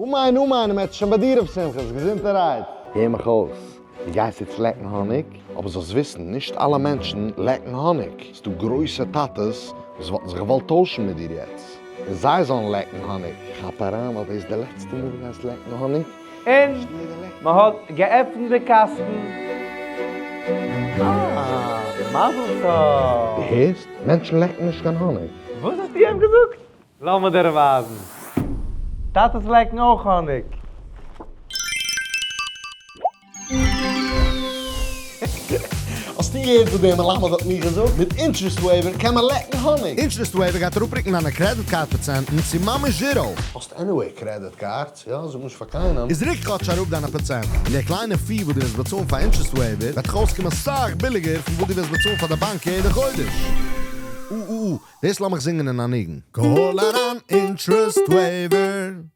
אמן אמן, און מ'עט שוין ביי דיר אויף שמחות, געזונטערהייט. הער מיך אויס, דו גייסט יעצט לעקן האניג, אבער זאלסט וויסן, נישט אלע מענטשן לעקן האניג, ס'דא גרויסע טאטעס וואס וואלטן זיך געוואלט טוישן מיט דיר יעצט, און זיי זאלן לעקן האניג. כאפ אריין ווייל דאס איז די לעצטע מאל דו גייסט לעקן האניג. און מען האט געעפנט די קאסטן. אה, מזל טוב! דו הערסט? מענטשן לעקן נישט קיין האניג. וואס האסטו איהם געזאגט? לאמיר דיר ווייזן. טאטעס לעקן אויך האניג. האסטו געהערט וואס דער מלמד האט מיר געזאגט? מיט interest waiver קען מען לעקן האניג. interest waiver גייט אראפרוקן דיינע credit card פראצענטן צו ממש zero. האסט anyway credit cards, יא? זאג נישט פאר קיינעם. איז רוק כאטש אראפ דיינע פראצענטן, און דער קליינע fee וואס דו וועסט באצאלן פאר interest waiver וועט דיך אויסקומען סאך ביליגער פון וואס דו וועסט באצאלן פאר די באנק יעדע חודש. אה אה אה, דאס לאמיך זינגען אין א ניגון. call אריין interest waiver.